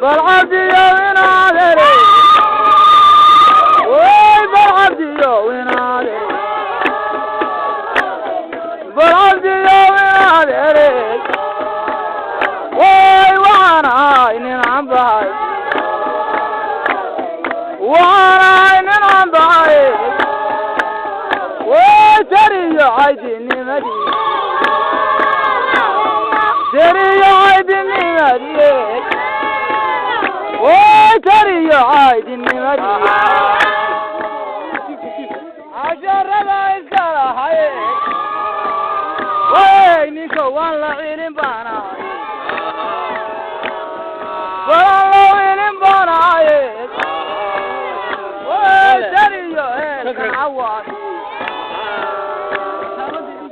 Balcabdiyo inaadere, way balcabdiyo inaadere, balcabdiyo inaadere, way waxaan ahay nin aan bahay, waxaan ahay nin aan bahay, way tariyo caydinimadii, tariyo caydinimadii, way tariyo caydinimadii, casharada iska lahay, way ninka waan la cilin baanahay, waan la cilin baanahay, way tariyo heelkan cawaay,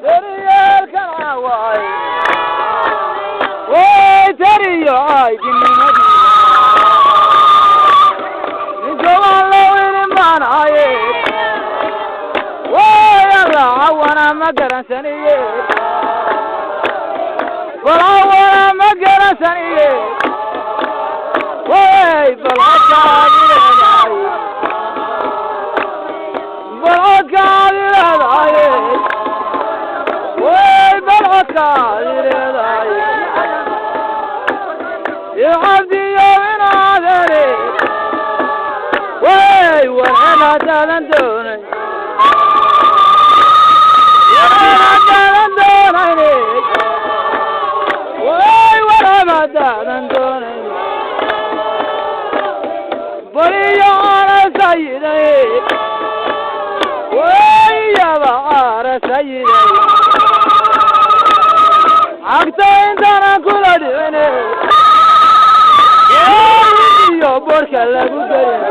tariyo heelkan cawaay, way tariyo caydinimadii, ninka waan la cilin baanahay, way alla cawana ma garansaniye, bal cawana ma garansaniye, way bal codkaadi leedahay, bal codkaadi leedahay, way bal codkaadi leedahay, icabdiyo inaadere, way war haddaadan doonay, haddaadan doonayne, way war haddaadan doonayn, baliyo caana sayiday, way yaba caana sayiday, cagta intaanan kula dhicine, idiyo borka lagu gelin,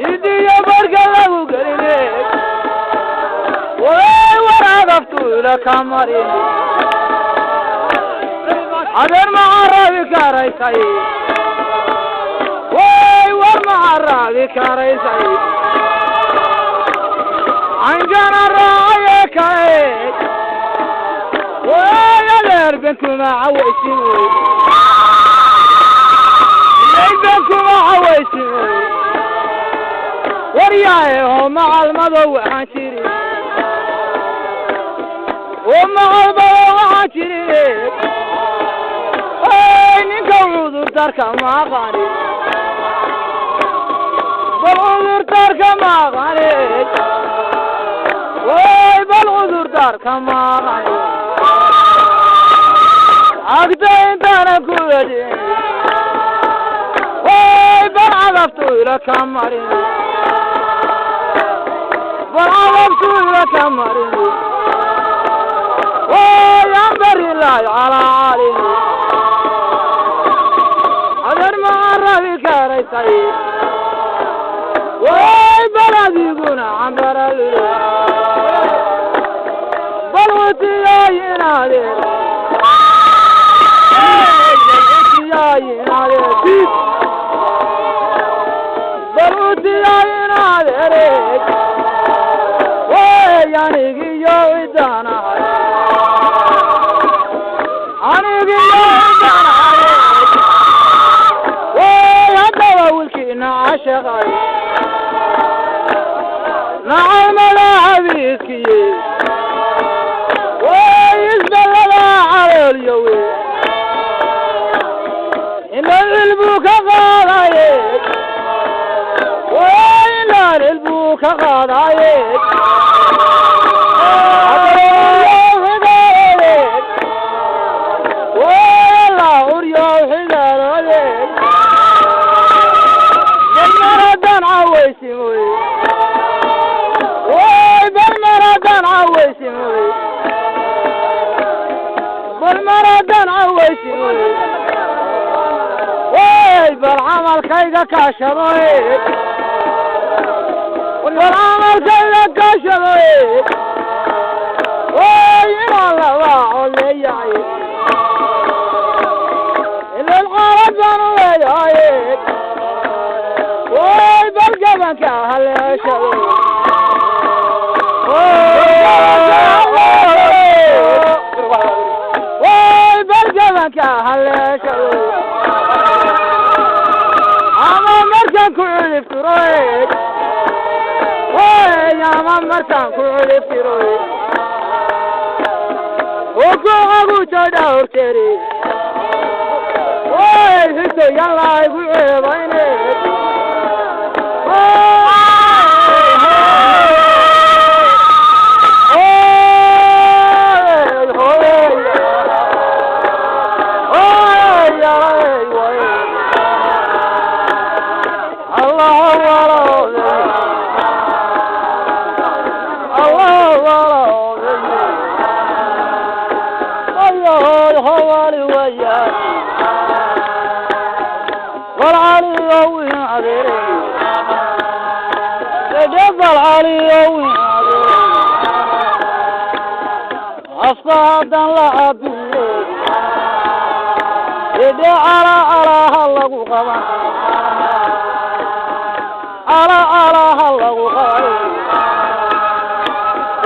idiyo borka lagu geline, way war adaftu ila ka marin, adeer ma carabi karaysay, way war ma carabi karaysay, cankana raacaye kae, way adeer benkuma cawaysin, wey benkuma cawaysin, waryaaye ho macalmado waxaan jirin, oo macalmado waxaan jirin, hey ninka cudur darka ma aqaanin, bal cudur darka ma aqaanin, way bal cudur darka ma aqaanin, cagta intaana ku edin, way bal cadaftu ila ka marin, bal cadaftu ila ka marin, way aan bari lahay calaa calin, adeer ma carabi karaysay, way bal adiguna cambaralule, bal utiyay inadeer, utiyay inadeer, bal utiyay inadeer, way anigiyo cidaanahay, anigiyo cidaanahay, way haddaba wiilkiina cashaqay nacalmada xabiiskiye, way isballada caloolyowe, ilan cilbuu ka qaadaye, way ilaan cilbuu ka qaadaye, way alla curyow xidaaloode, balmaradan cawaysimoy, way balmaradan cawaysimoy, balmaradan cawaysimoy, way bal camalkayga kaashadoy, bal camalkayga kaashadoy, way inaan labaa coleeyahay, ilan xaalad baan u leeyahay, way bal gabanka haleeshado, way bal gabanka haleeshado. Cayaama markaan ku culibtiro oo ku jadha horteeri oy hito yalla igu ceebayne. Afka haddaan la cabiye idhe calaa calaa ha lagu qaban, calaa calaa ha lagu qaban.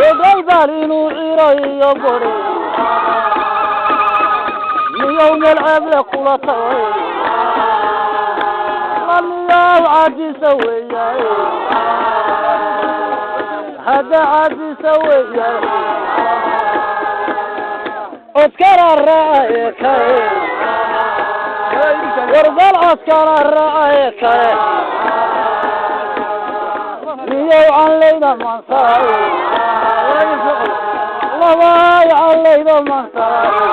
Idhay bal inuu ciro iyo buri miyow meel ceeble kula tagay la miyow cadisa weeyaay hadda cadisa weeyaay codkana raacaye kale warbal codkana raacaye kale miyow canlayda mansaray labaay canlayda mansaray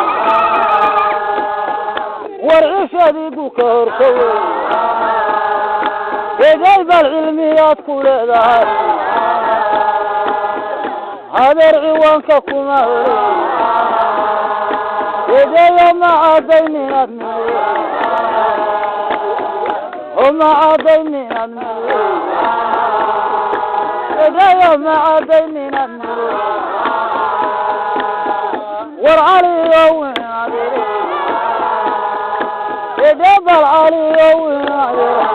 war cishadiigu ka horkowe eday bal cilmiyaad ku leedahay hadeer ciwaanka kuma hore edeyo ma cadaynin admiye oo ma cadaynin admiye edeyo ma cadaynin admiye war caliyo win adere ede bal caliyo win adere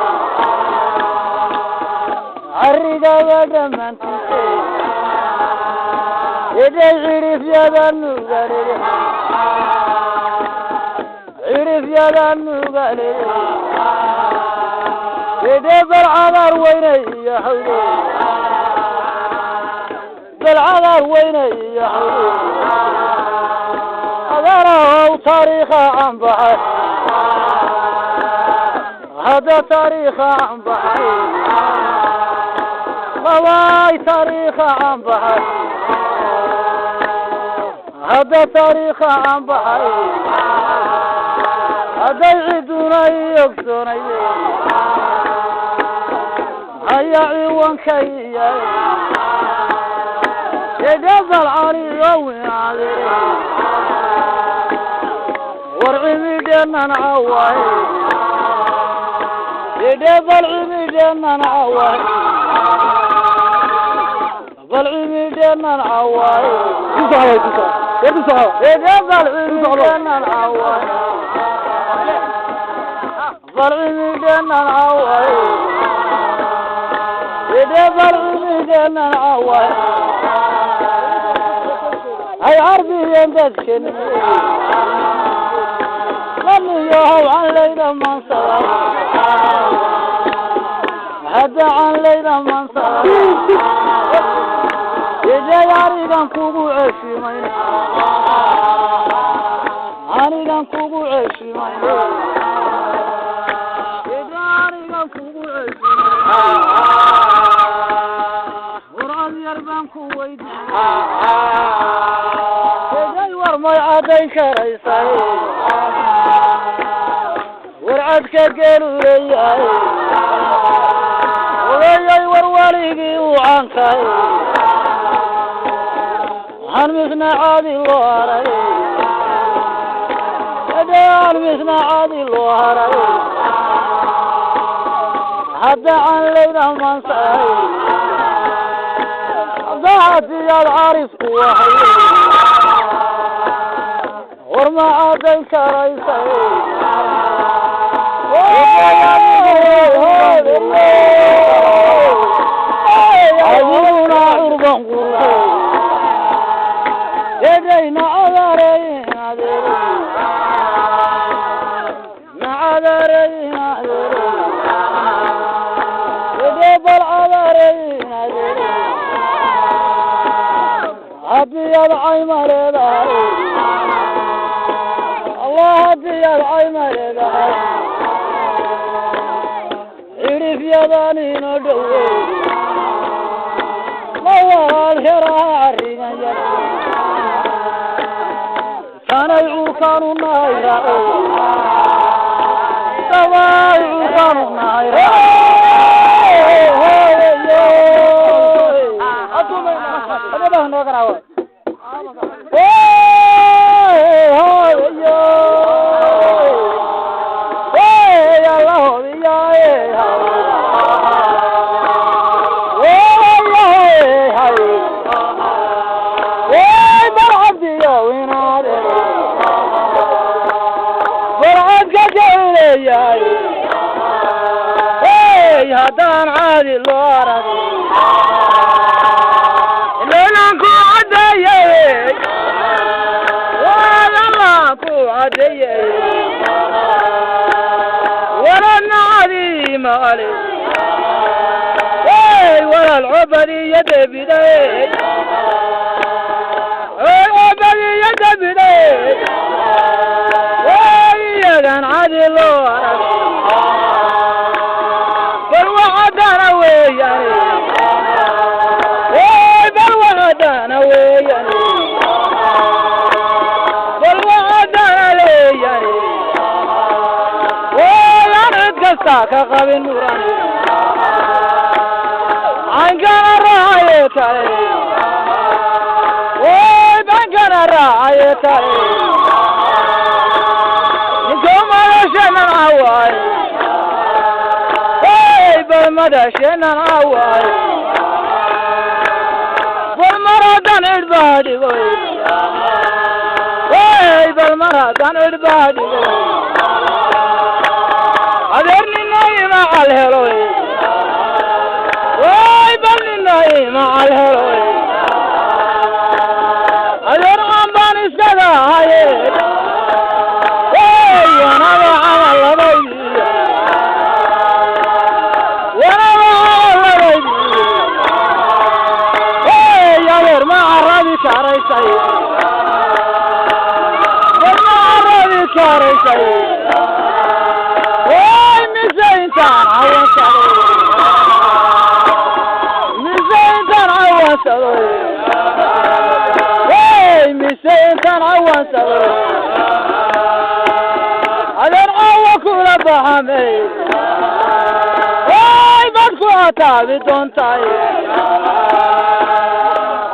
carrigaba dhammaantiise eday cidhifyada nugalele cidhifyada nugalele ede bal cagaar weynay iyo xawde bal cagaar weynay iyo xawde adanahow taariikha aan baxay hadda taariikha aan baxay labaay taariikha aan baxay hadda taariikha aan baxay hadday cidduna i ogsoonayde haya ciwankaiya edebal caliyo winaadere war cimidheennan cawaay edebal cimidheennan cawaay bal cimidheennan cawaay edebal cimidheennan cawaay bal cimidheennan cawaay edebal cimidheennan cawaay hay carbiyeen dadkeni lamiyohow canlayda mansada hadda canlayda mansada iday arigan kugu ceshimayn anigan kugu ceshimayn ida anigan kugu ceshimayn war yar baan ku weydiiyey iday war may caddayn karaysay war cadka geelu leeyahay ogeeyay war waligii uu caankahay han misna caadi loo haray edaan misna caadi loo haray hadda canlayda mansahay hadda hadiyaad caarif ku ahay war ma caddayn karaysay adiguna curban qurxo edayna cadareyn adeer na cadareyn adeer ede bal cadareyn adeer. Haddii aad cayma leedahay, Allah, haddii aad cayma leedahay, cidhifyadan ino dhowey mawaal heraha arrigan yar kanay cuurkaanu nahay raaco daway cuurkaanu nahay haddaan caadi loo arag iloonaan ku caddeeyey, waalalaan ku caddeeyey, waladna cadiima ale hey, walaal cobadiyo debiday, hey, cobadiyo debiday, way iyagan cadi loo arag, bal waxadana weeyane, hey, bal waxadana weeyane, bal waxadana leeyane, way aan cid kasta ka qabin muran caynkana raacaye kale, way bankana raacaye kale, ninkoo madashanan cawaay, hey, bal madashanan cawaay, bal mar haddaan cidh baa dhigoy, hey, bal mar haddaan cidh baa dhigoy, adeer nina ima cal heloy, way bal nina ima cal heloy, adeer caan baan iskaga ahaye, hey, wanaba camal labaydi, wanaba camal labaydi, hey, adeer ma carabi karaysay, bal ma carabi karaysay, way mise intaan cawansaday, mise intaan cawansaday, hey, mise intaan cawansaday, adeer caawa kula baxamey, way bad ku ataabi doontaay,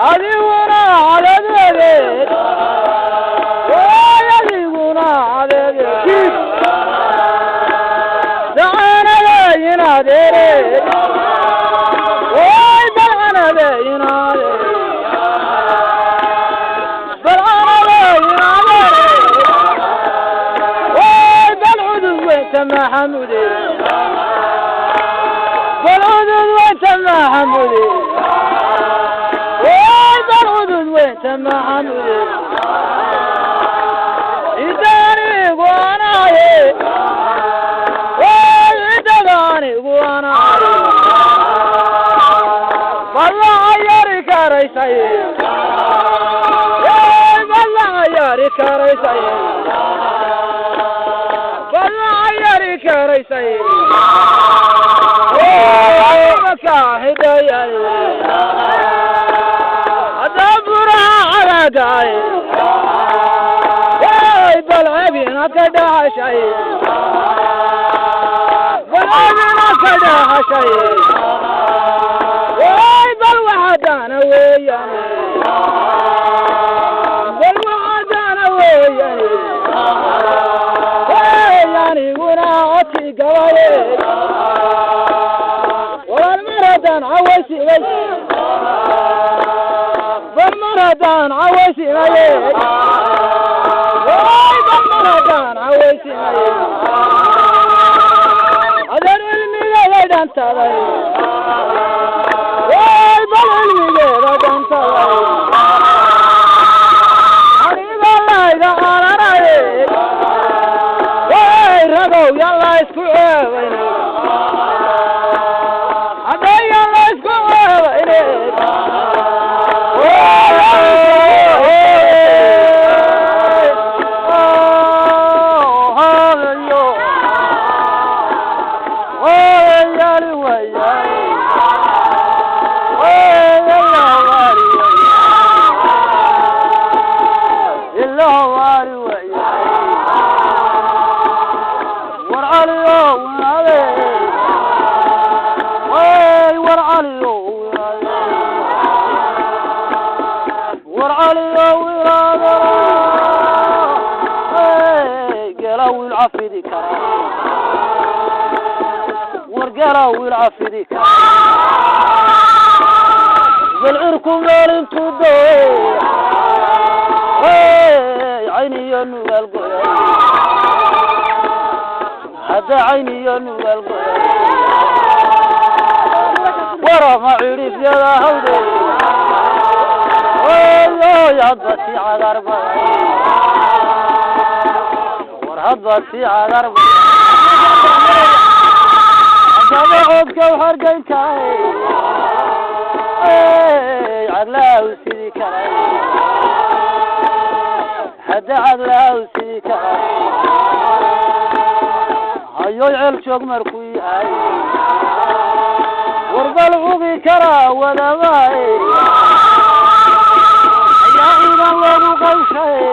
adiguna cadeedeed, way adiguna cadeedeed, dacanade inadeere, way balcanade inadeere, balcanade inadeere, way bal cudud weynta maxamude, bal cudud weynta maxamude, way bal cudud weynta maxamude, idanigu anaye, way idadanigu anaye, ballaca yari karaysay, way ballaca yari karaysay, ballaca yari karaysay, makaaxidayay haddaa buraha cadaagaay, way balceeb inaad ka dhahashay, balceeb inaad ka dhahashay, way bal waxadana weeyane, bal waxadana weeyane, hey, aniguna codkii gabaye, walaal mar haddaan cawaysimay, bal mar haddaan cawaysimaye, way bal mar haddaan cawaysimaye, adeer cilmigeeda dhantaday, way bal cilmigeeda dhantaday, aniga layga cararaye, way ragow yan la isku ceebayne, hadda yan la isku ceebayne. Caliyo wilaadara gela wiil cafidi kara, war gela wiil cafidi kara. Bal cirku maalintuu doo cayniyo nugaal goyay, hadda cayniyo nugaal goyay, warama cidhifyada hawde oy hadba sii cagaar baday, war hadba sii cagaar baday. Haddaba codka hargayntahay cadlaahu sidii karay, hadda cadlaahu sidii karay. Hayoy ceel joog markuu yahay, warbal cugi karaa wadamaay ayaa ciidan loogu qaybshay,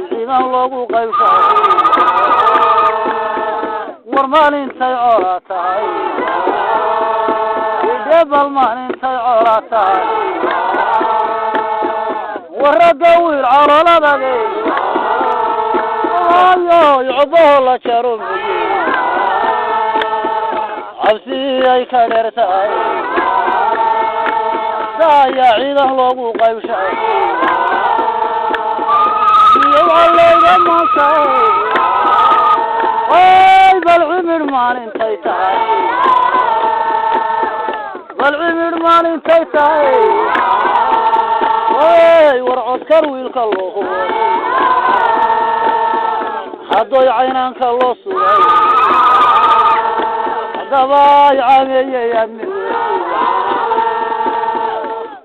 ciidan loogu qaybshay. War maalintay cola tahay idhe, bal maalintay cola tahay, war ragga wiil caloladage ayoy cobaho la jaro muye cabsi ay ka dheer tahay, daayaa ciidan loogu qaybshay iyo callayga maantay. Ay bal cimir maalintay tahay, bal cimir maalintay tahay. Way war codkar wiilka loo hubay, haddoy caynaanka loo sugay, haddaba ay caameeyey amnigu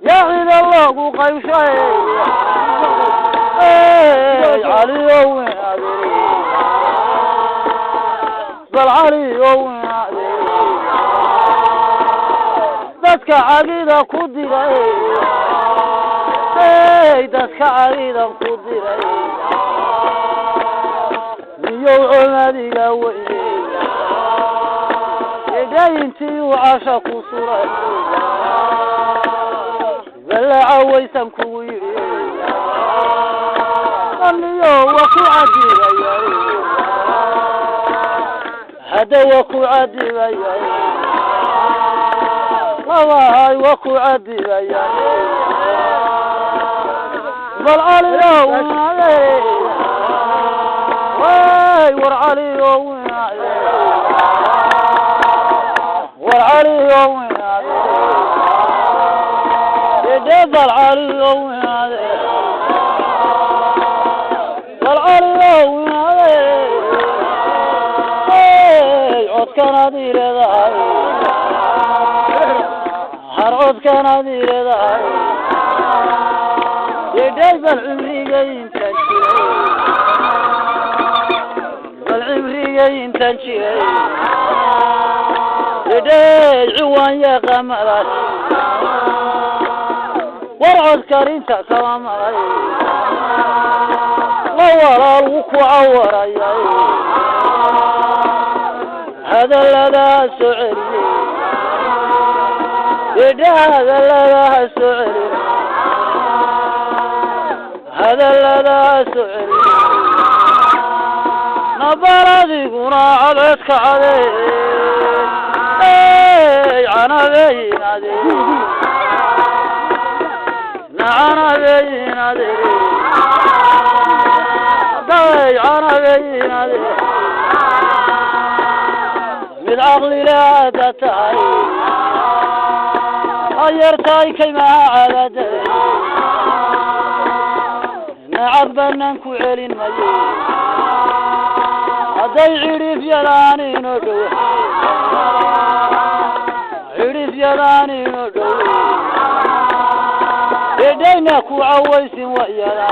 yaa ciidan loogu qaybshay. Caliyo winaadiri, bal caliyo winaadiri, dadka cagida ku diray, dadka cagidan ku diray, miyow colaadiga weyne idhayntii uu casha ku suray balaca waysan kugu yidhi aniyo waa ku cadibaya, hadda waa ku cadibaya, labahay waa ku cadibaya. Bal caliyo winaade, way war caliyo winaade, war caliyo winaade ide, bal caliyo winaade, bal caliyo winaade. Codkanaad ii leedahay, har codkanaad ii leedahay idhay. Bal cimrigay intaan jiray, bal cimrigay intaan jiray idhay, ciwaan yaqaamadaas war codkarinta kama maray la walaal wuu ku cawarayay hadalladaa soo celiyey idha, hadalladaa soo celiye, hadalladaa soo celiye. Nabal adiguna cadceedka cadee canabeynade nacanabeynade day canabeynade. Mid caqlilaada tahay ayartahay kaymaha caadada nacag banaan ku celin mayo, hadday cidhifyadaan inoo dhow, cidhifyadaan inoo dhow idhayna ku cawaysin wayada.